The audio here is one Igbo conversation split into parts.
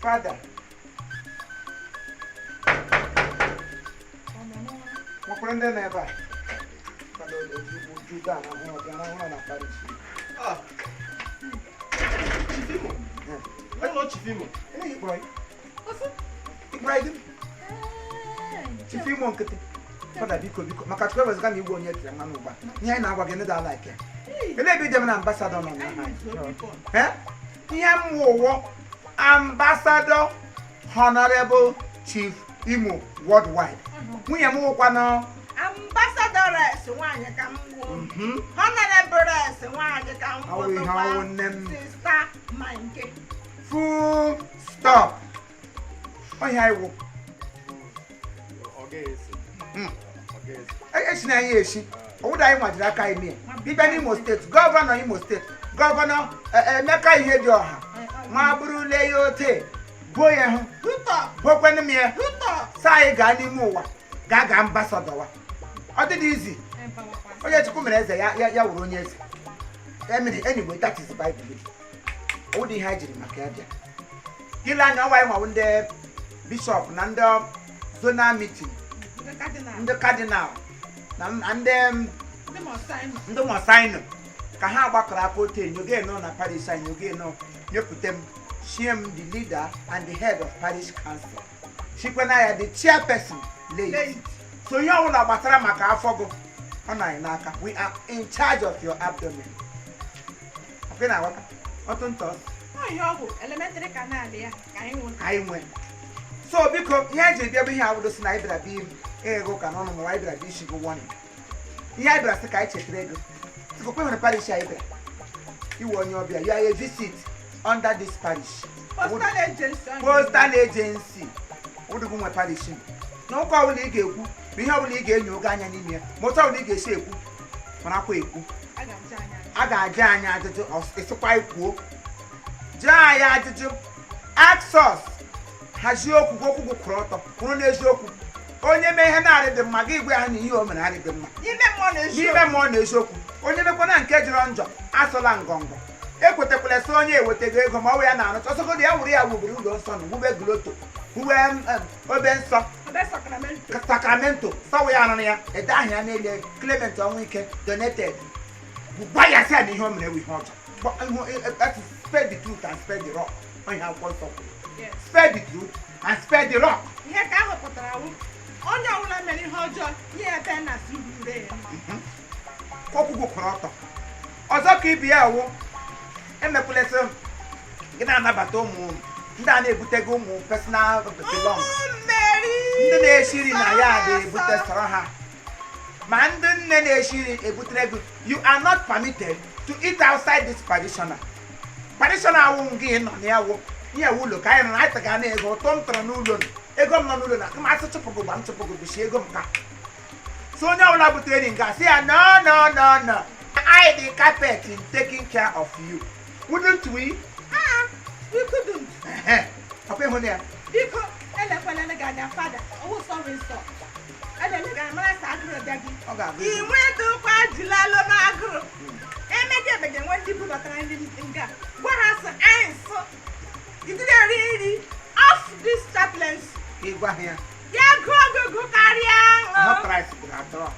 Fada, nwekwara ndị nọ ebe a. Fada Juda na ahụ ọbịa na ahụ na parish. Ah. Chief Imo. Ụlọ Chief Imo. Ele ịkpọrọ ya? Ịkpọrọ ya gịnị? Chief Imo nkịtị. Fada, biko, biko, maka Chukwu ewezụga na igwe onye tere mmanụ ụgba. Ihe anyị na-agwa gị ndị ala ike. Ele ebe ijebe na ambassador nọ na ha? Eh? Ihe m wụwọ ambassador Honorable Chief Imo worldwide. Nwunye m wụkwanụ Ambassadoress nwaanyị ka m wụ. Honorabless nwaanyị ka m Ọwụ ihe ọwụ nne m. Sister Manke. Full stop. Ọhịa anyị wụ. Ọ ga-esi. Ọ ga-esi. Esi na anyị esi. Ọwụda anyị nwajiri aka anyị mie. Bịbịa n'Imo Steeti, gọvanọ Imo Steeti, Gọvanọ Emeka Ihedioha, ma bụrụle ya ote buo ya hụ Hụtọ. bokwenụ m ya Hụtọ. sa anyị gaa n'ime ụwa gaa gaa ambassador wa. Ọ dịdị izi onye Chukwu mere eze ya ya ya wụrụ onye eze. Emere anyway, that is Bible. Ọ dị ihe anyị jiri maka ya bịa. Ile anya ọwa anyị nwawo ndị bishọp na ndị zonal meeting, Ndị cardinal. ndị cardinal na ndị Ndị Monsignor. ndị Monsignor ka ha gbakọrọ aka otu enyo ga nọ na parish anyị oge nọ nyepụta m, shie m the leader and the head of parish council, chikwana ya the chairperson late. Late. So ihe ọbụla gbasara maka afọ gụ ọ nọ anyị n'aka. We are in charge of your abdomen. Ọkwe na aghọta ọtụ ntọ. Ọ ihe ọ bụ elementary canal ya ka anyị nwụ. Anyị nwe. So biko, ihe anyị ji bịa bụ ihe awụdo si na anyị bịara bịa ịghị ụka n'ọnụ ma anyị bịara bịa isi gị warning. Ihe anyị bịara sị ka anyị chetara ego sikokwe nwere parish anyị bịara iwe onye ọbịa. You are a visit under this parish. Postal agency. Postal agency ụdụgụ nwe parish na ụka ọbụla ị ga-ekwu ma ihe ọbụla ị ga-enyo oge anya n'ime ya, ma otu ọbụla ị ga-esi ekwu marakwa ekwu. A ga-aja anya. A ga-aja anyị ajụjụ. Ịsịkwa kwuo, jụọ anyị ajụjụ, ask us, hazie okwu gị, okwu gị kwụrụ ọtọ, kwụrụ n'eziokwu. Onye mee ihe na-arị dị mma, gị gwa ya na ihe o mere arị dị mma. N'ime mmụọ na eziokwu. N'ime mmụọ na eziokwu. Onye mekwana nke jọrọ njọ, asọla ngọngọ, ekwetakwala sị onye ewetago ego ma ọ wụ ya na-arụcha ọsọgodo ya wuru ya wubere ụlọ nsọ na wube grotto, wube obe nsọ. Obe sakramento. Sakramento sọwụ ya arụrụ ya, ede ahụ ya n'elu Clement Ọnwụike donated. Gwa ya sị ya na ihe o mere ewu ihe ọjọọ. Spare the truth and spare the rock. Onye akwụkwọ nsọ kwuru. Spare the truth and spare the rock. Ihe ka ahụ pụtara wụ onye ọbụla mere ihe ọjọọ, nye ya penas ruru ya. Ọkwụgwụ kwụrụ ọtọ. Ọzọ ka ibi ya wụ, emekwala sị gị na-anabata ụmụ ndị a na-ebutego ụmụ personal belong. Mmeri. Ndị na-esi nri na ya na-ebute sọrọ ha, ma ndị nne na-esi nri ebutere ego. You are not permitted to eat outside this parishioner. Parishioner awụ gị nọ na ya wụ ihe wụ ụlọ ka anyị nọ na anyị taga na ego ụtọ m tọrọ n'ụlọ nọ. Ego m nọ n'ụlọ na ma asị chụpụ gị gba m chụpụ gị bụchi ego m ka so onye ọbụla butere enyi nga sị ya no, no, no, no. I the carpet in taking care of you, wouldn't we? Ah, we couldn't. Ehe. Ọkwa ịhụ na ya. Biko, elekwala gị anya, fada. Ọwụ sọrọ nsọ elele gị anya mara sa agụrụ bịa gị. Ọ ga-agụ. Inwe dụkwa jilalụ n'agụrụ emege emege nwe ndị bubatara nri nga gwa ha sị anyị nsọ idiri eri nri off this chaplaincy. Ịgwa ha ya. Ya gụọ gụgụ karịa. Ahụ Kraịst bụrụ atọrọ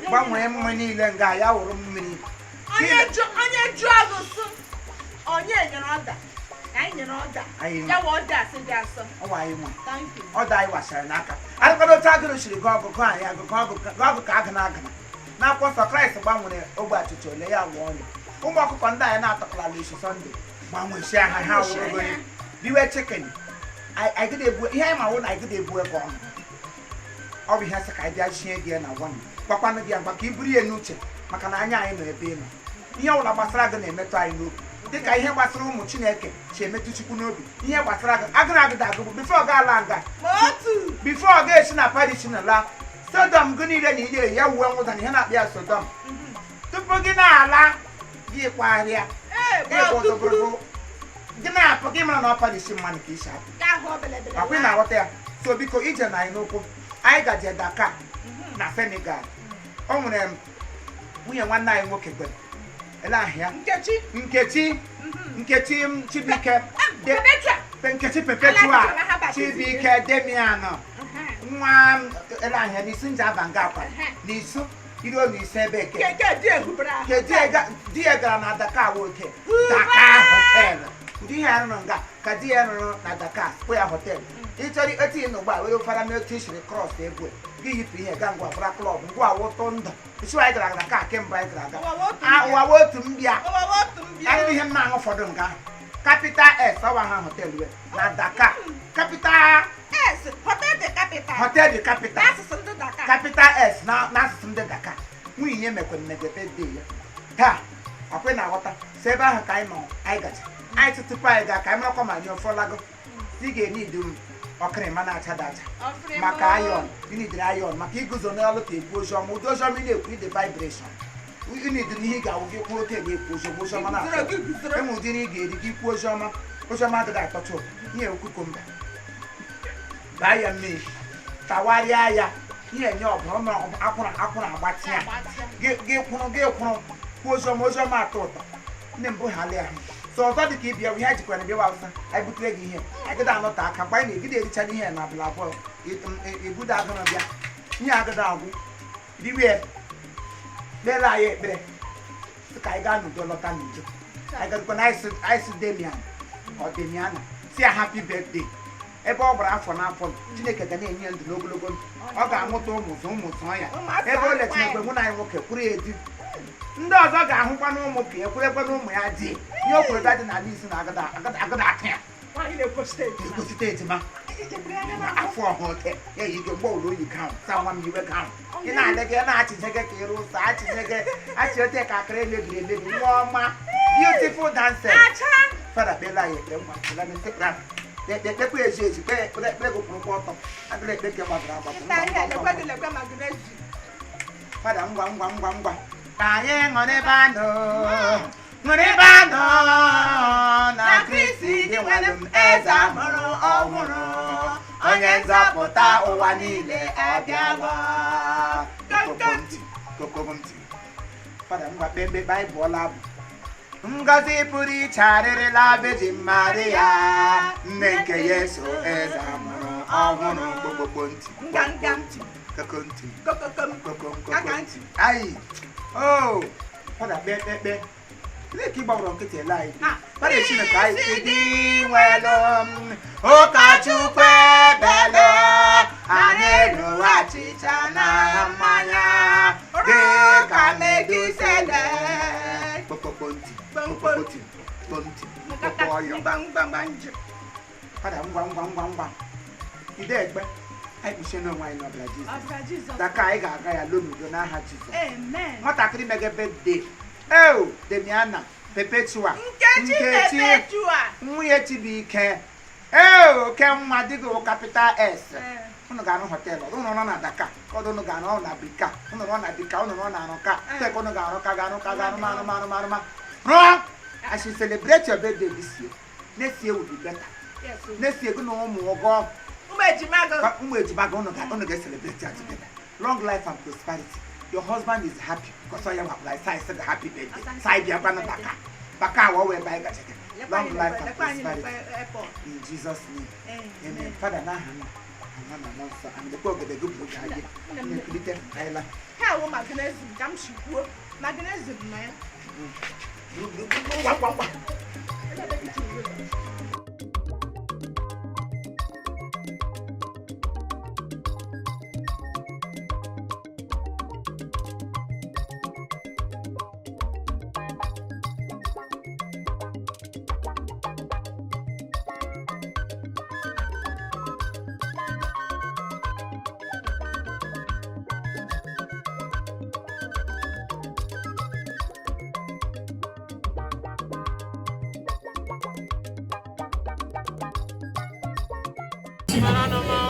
gbanwee mmiri niile nga ya wụrụ mmiri. Onye jụ, onye jụọ gụ sụ onye nyere ọda ka anyị nyere ọda. Anyị ya wụ ọda asị dị asọ. Ọwa anyị nwe. Thank you. Ọda anyị wasara n'aka adịkwado otu agụrụ siri gụọ ọgụ, gụọ anyị agụ, gụọ ọgụ, gụọ ọgụ ka agụ na agụna n'akwụkwọ nsọ. Kraịst gbanwere ogbe achịcha ole ya wụọ ọnụ ụmụ ọkụkọ ndị anyị na-atọkwala isi Sọnde gbanwesie ha, ha wụrụgo riwe chicken. Anyị gịdị ebu ihe anyị ma wụ na anyị gịdị ebu ego ọnụ. Ọ bụ ihe sị ka anyị bịa chie gị ya na gwa m gwakwanụ gị ya mgba ka i buru ya n'uche, maka na anya anyị nọ ebe ị nọ. Ihe ọbụla gbasara gị na-emetụ anyị n'obi, dịka ihe gbasara ụmụ Chineke si emetụ Chukwu n'obi. Ihe gbasara gị agụrụ agụda agụbụ before ọ ga-ala nga. Ma otu. Before ọ ga-esi na parish na la Sodom gị niile na ihe ya wuwe nwụda na ihe na-akpị ya Sodom tupu gị na-ala gị kwagharịa. Ee. Gị gba tupu gbọdọgbọrọ gị na-apụ, gị mara na ọ parish mmadụ ka isi apụ. Ga ahụ obelebele. Akwa ị na-aghọta ya. So biko, ije na anyị n'ụkwụ anyị gaje Dakar na Senegal. O nwere nwunye nwanne anyị nwoke kwere ele ahụ ya. Nkechi. Nkechi, Nkechi m Chibuike Petra. Nkechi Perpetua Chibuike Demian nwa ele ahịa n'isi nje aba nga akwa n'isu iri olu ise ebe eke Keke di ehubara. Ke di ya gara na Dakar nwoke Dakar hotel ụdị ihe ya rụrụ nga ka di ya rụrụ na Dakar Square hotel. Ị chọrọ etinye n'ụgbọ a were fara mee otu isiri cross egwu gị yipụ ihe gaa ngwa gbara club ngwa wụtụ ndụ isi anyị gara Dakar kemgbe anyị gara aga. Ụwa otu Ah, mbịa. ụwa wụ otu mbịa. Ụwa otu mbịa. Anyị ihe m na-aṅụ ụfọdụ nga ahụ. Capital S ọwa ha hotel we na Dakar Capital S Hotel de Capital. Hotel de Capital. N'asụsụ ndị Dakar. Capital S na n'asụsụ ndị Dakar. Nwunye ya mekwe mmege birthday ya taa akwe na-aghọta si ebe ahụ ka anyị nọ anyị gacha anyị tụtụpụ anyị gaa ka anyị marakwa ma anyị ọfọlago ị ga-enye idu m ọkịrịma na-acha dacha Ọfịrịma. maka ayọn ịnidiri ayọn maka iguzo n'ọlụ ka ekwu oziọma ụdị oziọma ị na-ekwu ide vibration ịnidiri ihe ị ga-awụ gị kwuo oke na-ekwu oziọma oziọma Guzoro na-atọ gị guzoro. enwe ụdịrị ị ga-eri gị kwuo oziọma oziọma adịghị atọcha ụtọ ihe cucumber baa ya mmiri tawarịa ya ihe enye ọbara ọma akwụrụ akwụrụ agbatị ya gị kwụrụ gị kwụrụ kwuo oziọma oziọma atọ ụtọ nne mbụ ha lee ahụ so ọzọ dị ka ịbịa ihe anyị jikwara bịawa awụsa anyị butere gị ihe anyị gịda anọte aka mgbe anyị na-egide erichara ihe na abụla abụọ ibudo agụrụ bịa ihe agụda agwụ riwe kpere anyị ekpere sị ka anyị gaa n'udo lọta n'udo anyị gazikwa na anyị sị Demian ọ Demiana si ya happy birthday ebe ọ gbara afọ n'afọ Chineke ga na-enye ya ndụ n'ogologo ndụ ọ ga-amụta ụmụ zụ ụmụ zụọ ya Ụmụazụ ebe o akwa lechara ya. mụ na anyị nwoke kwuru ya edi ndị ọzọ ga-ahụkwa na ụmụ ka ya kwerekwa na ụmụ ya dị ihe o kwere dị n'ala isi na agada agada agada atụ ya Nwaanyị na-ekwosite ejima. egosite ejima Ijebere anya n'afọ. afọ ọha ote ya yi ike mgbe ụlọ oyi gawn sa nwa m iwe gawn ị na-ale gị na-achịje gị ka ịrụ ụsọ achịje gị achị ote ka akara emebiri emebi nwa ọma beautiful dancer Acha. fada kpela anyị ekpere ngwa kpela n'ekpere ekpekwa ezi ezi kpe ekpere ekpere gị kwụrụ ọtọ agụrụ ekpe nke gbadoro agbado Ịta ihe lekwe gị lekwe magnesium. fada ngwa ngwa ngwa ngwa ka anyị ṅụrịbanụ ṅụrịbanụ na Kristi dị nwere m eze amụrụ ọhụrụ onye nzọpụta ụwa niile abịawa kokomti kokomti fada ngwa kpee mkpe baịbụl ọla abụ ngọzi pụrụ iche arịrịla Virgin Maria nne nke Yesu eze amụrụ ọhụrụ kpokpokpo ntị Nganga ntị. kokonti Kokokom. kokom Kaka kokom ntị. ayi o fada kpee kpee kpee Lee ka ị gbawara nkịtị ele anyị Ah. fada Chineke anyị si dị nwelụ ụkọchukwu ebele anyị rụrụ achịcha na mmanya dị ka Mekisedek kpokpokpo ntị kpokpokpo ntị kpokpokpo ntị kpokpokpo ọyọ Mgbamgbamgba nje. fada ngwa ngwa ngwa ngwa ide ekpe anyị kpuchie n'onwe anyị n'ọbara Jizọs Ọbara Jizọs. daka anyị ga-aga ya loo n'udo n'aha Jizọs Amen. nwatakịrị mege birthday eo Demiana Perpetua Nkechi Perpetua. nwunye Chibuike eo oke nwa dịgo Capital S unu ga-arụ hotel unu nọ na Dakar ọdụ unu ga-arụ ọ na Bika unu nọ na Bika unu nọ na Arụka tek unu ga-arụ ka ga-arụ ka ga-arụ marụ marụ marụ ma rụọ I should celebrate your birthday this year. Next year will be better. Yes. Next year gị na ụmụ ọgọ Ụmụ ejima gị. ụmụ ejima gị unu ga-celebrate ya together. Long life and prosperity. Your husband is happy because ọ ya wakpụrụ anyị sị gị happy birthday. Sai bịakwa na Dakar. Dakar wa wee ebe anyị gacha gị. Lekwa Long anyị life and lekwa anyị lekwa prosperity. airport. In Jesus name. Amen. Amen. Father n'aha nna na nwa na mmụọ nsọ. Amen. Lekwa ogede gị bụrụ gị na-ekulite anyị la. Ha awụ magnesium ka m si kwuo. Magnesium na ya. Ngwa ngwa ngwa. Ebe gị tiri ụlọ.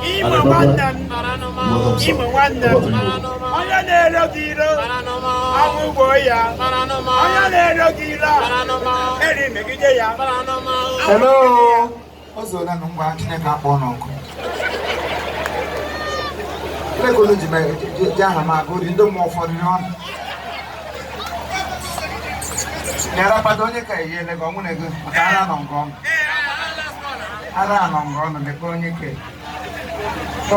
Imo nwanne m, Imo nwanne m, onye na-ero gị iro, ọnwụ gbuo ya. Onye na-ero gị iro a, eri megide ya. Hello. O zuola na ngwa Chineke akpọ n'ọkụ. Ebee ka unu ji ji aha m agụ ori ndị mmụọ ụfọdụ n'ọnụ? Nyere agbado onye ka eyiele gị ọnwụ na ego maka ara nọ nke ọnụ. Ara anọ nga ọ nọ mekpe onye ke. So